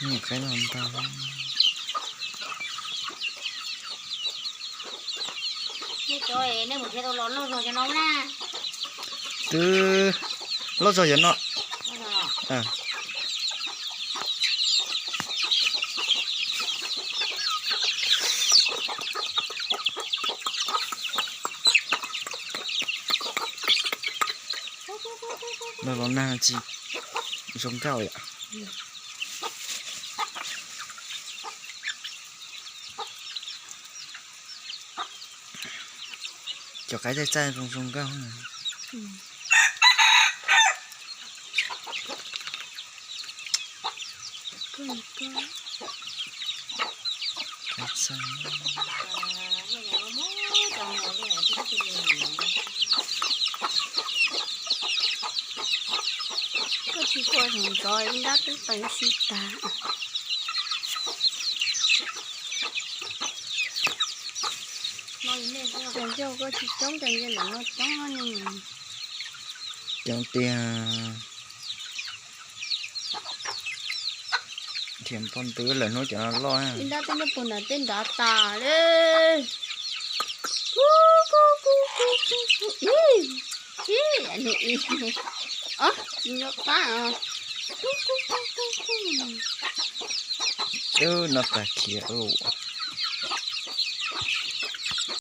Mus qaib los ntau. Nej cov nej mus nrhiav tau los loj zog cov no na? Twb loj zog cov no. Los los nag tsis zoo nkauj yom. Cov qaib txaij txaij zoo zoo nkauj. Koj tsis pom ntxov ntxov ib nrab twb peev xwb tas. Cas ncauj koj tsis coob, cas nce ntawm no coob ne. Coob tiag. Nrhiav npog ntws lawm hnub cov no loj. Ib nrab twb nyob puag nram tej nrad tas li. Ib, ib, tsis nco qab os. Twb no tag khiav ua.